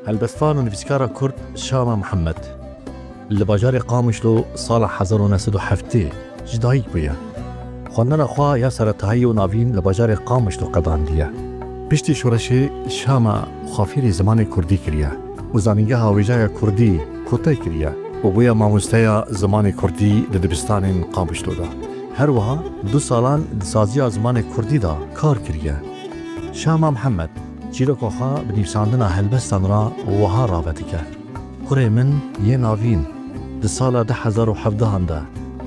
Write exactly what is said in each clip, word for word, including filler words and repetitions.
Helbestvan û nivîskara Kurd Şama Mihemed li bajarê Qamişlo sala hezar û neh sed û heftê ji dayik bûye. Xwendina xwe ya seretayî û navîn li bajarê Qamişlo qedandiye. Piştî şoreşê Şama xwefîrî zimanê kurdî kiriye û zanîngeha wêjeya kurdî kotey kiriye û bûye mamosteya zimanê kurdî di dibistanên Qamişlo de. Her wiha du salan di saziya zimanê kurdî de kar kiriye. Şama Mihemed çîroka xwe bi nivîsandina helbestan re wiha rave dike: Kurê min yê navîn di sala du hezar û hevdehan de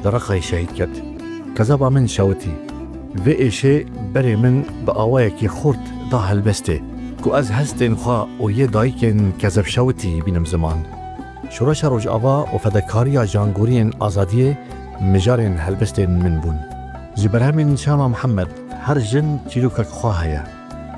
li Reqayê şehîd ket. Kezeba min şewitî. Vê êşê berê min bi awayekî xurt da helbestê ku ez hestên xwe û yê dayikên kezebşewitî bînim ziman. Şoreşa Rojava û fedekariya jangoriyên azadiyê mijarên helbestên min bûn. Ji berhemên Şama Mihemed her jin çîrokek xwe heye.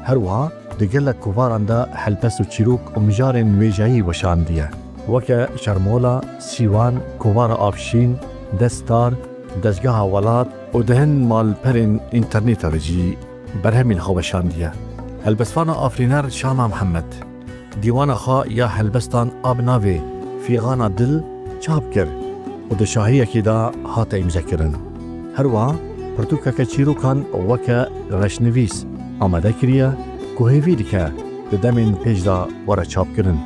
Her wiha di gelek kovaran de helbest û çîrok û mijarên wêjeyî weşandiye, weke Şermola, Sîwan, Kovara Avşîn, Destar, Dezgeha Welat û di hin malperên înterneta de jî berhemên xwe weşandiye. Helbestvana afirîner Şama Mihemed dîwana xwe ya helbestan a bi navê Fîxana Dil çap kir û di şahiyekê de hate îmzekirin. Her wiha pirtûkeke çîrokan weke reşnivîs amade kiriye ku hêvî dike di demên pêş de were çapkirin.